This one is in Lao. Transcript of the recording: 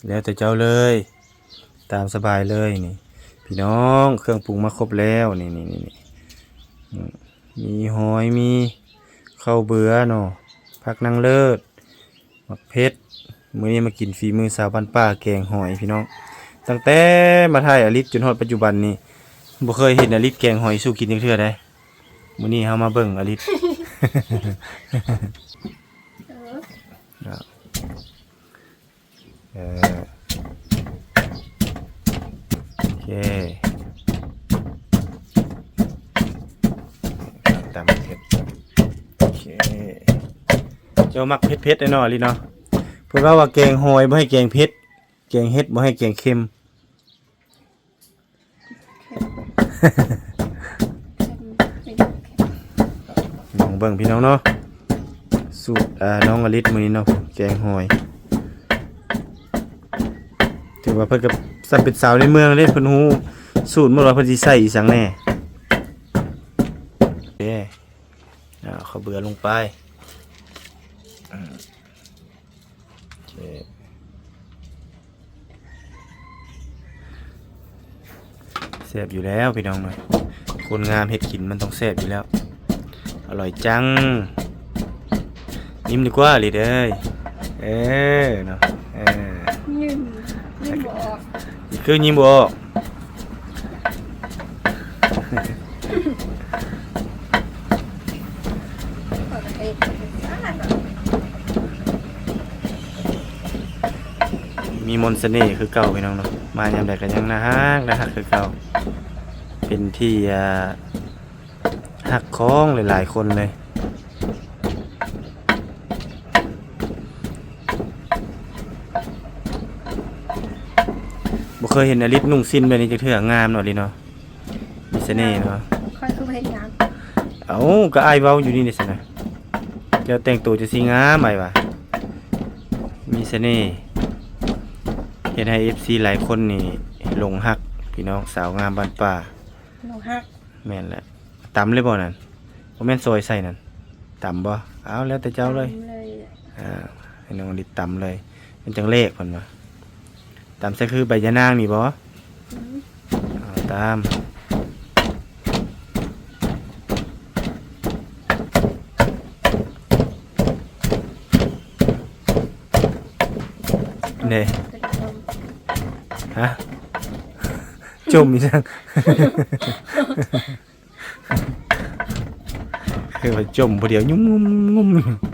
ແລ້ວແຕ່ເຈົ້າເລີຍ ຕາມສະບາຍເລີຍນີ້ ພີ່ນ້ອງ. ເຄື່ອງປຸງມາຄົບແລ້ວ ນີ້ໆໆ ອືມ ມີຫອຍ ມີເຂົ້າເບືອເນາະ ຜັກນາງເລີດ ໝາກເຜັດ. ມື້ນີ້ມາກິນຝີມືສາວບ້ານປ່າແກງຫອຍພີ່ນ້ອງ. ຕັ້ງແຕ່ມາຖ່າຍອາລິດຈົນຮອດປັດຈຸບັນນີ້ ບໍ່ເຄີຍເຫັນອາລິດແກງຫອຍສູ່ກິນຈັກເທື່ອໃດ. ມື້ນີ້ເຮົາມາເບິ່ງອາລິດ ເອີ ເອີ ໂອເຄ ຕຳເຜັດ ໂອເຄ. ເຈົ້າມັກເຜັດໆ ແນ່ນອນອີ່ຫຼີເນາະ. ເພິ່ນເວົ້າວ່າແກງຫອຍບໍ່ໃຫ້ແກງເຜັດ ແກງເຫັດບໍ່ໃຫ້ແກງເຄັມ. ລອງເບິ່ງພີ່ນ້ອງເນາະ ສູດ ອາ ນ້ອງອາລິດມື້ນີ້ເນາະ ແກງຫອຍ. ຖືວ່າເພິ່ນກໍສ່ຳເປັນສາວໃນເມືອງເດ້ ເພິ່ນຮູ້ສູດໝົດວ່າເພິ່ນຊິໃສ່ອີ່ຫຍັງແດ່. ໂອເຄ ເອົາເຂົ້າເບືອລົງໄປ. ໂອເຄ ແຊບຢູ່ແລ້ວພີ່ນ້ອງເນາະ ຄົນງາມເຮັດກິນມັນຕ້ອງແຊບຢູ່ແລ້ວ ອະລ່ອຍຈັງ. ຍິ້ມດີກວ່າ ລິດເອີຍ ເອີເນາະ ເອີ ຍິ້ມ ຍິ້ມບໍ່ອອກ ຄືຍິ້ມບໍ່ອອກ. ມີມົນສະເໜ່ຄືເກົ່າພີ່ນ້ອງເນາະ ມາຍາມໃດກໍຍັງໜ້າຮັກ ໜ້າຮັກຄືເກົ່າ ເປັນທີ່ ອ່າ ຮັກຂອງຫຼາຍໆຄົນເລີຍ. ບໍ່ເຄີຍເຫັນອາລິດນຸ່ງສິ້ນແບບນີ້ຈັກເທື່ອ ງາມເນາະ ອາລິດເນາະ ມີສະເໜ່ເນາະ. ຂ້ອຍຄືບໍ່ເຮັດງາມ ເອົ້າ ກໍອ້າຍເວົ້າຢູ່ນີ້ນີ້ຊັ້ນນະ ເຈົ້າແຕ່ງໂຕຈັ່ງຊີ້ງາມ ອ້າຍວ່າ ມີສະເໜ່ ເຮັດໃຫ້ເອັຟຊີຫຼາຍຄົນນີ້ຫຼົງຮັກ ພີ່ນ້ອງ ສາວງາມບ້ານປ່າ ຫຼົງຮັກ. ແມ່ນແຫຼະ ຕຳເລີຍບໍ່ນັ້ນ ບໍ່ແມ່ນຊອຍໃສ່ນັ້ນ ຕຳບໍ່? ເອົາ ແລ້ວແຕ່ເຈົ້າເລີຍ ຕຳເລີຍ ອ່າ ໃຫ້ນ້ອງອາລິດຕຳເລີຍ ມັນຈັ່ງແຫຼກ ເພິ່ນວ່າ. ຕຳໃສ່ຄືໃບຢານາງນີ້ບໍ່? ອືມ ເອົາ ຕຳ ເດ້ ຮະ ຈົ່ມອີ່ຫຍັງ? ຄືວ່າຈົ່ມຜູ້ດຽວ ງຸ້ມໆ.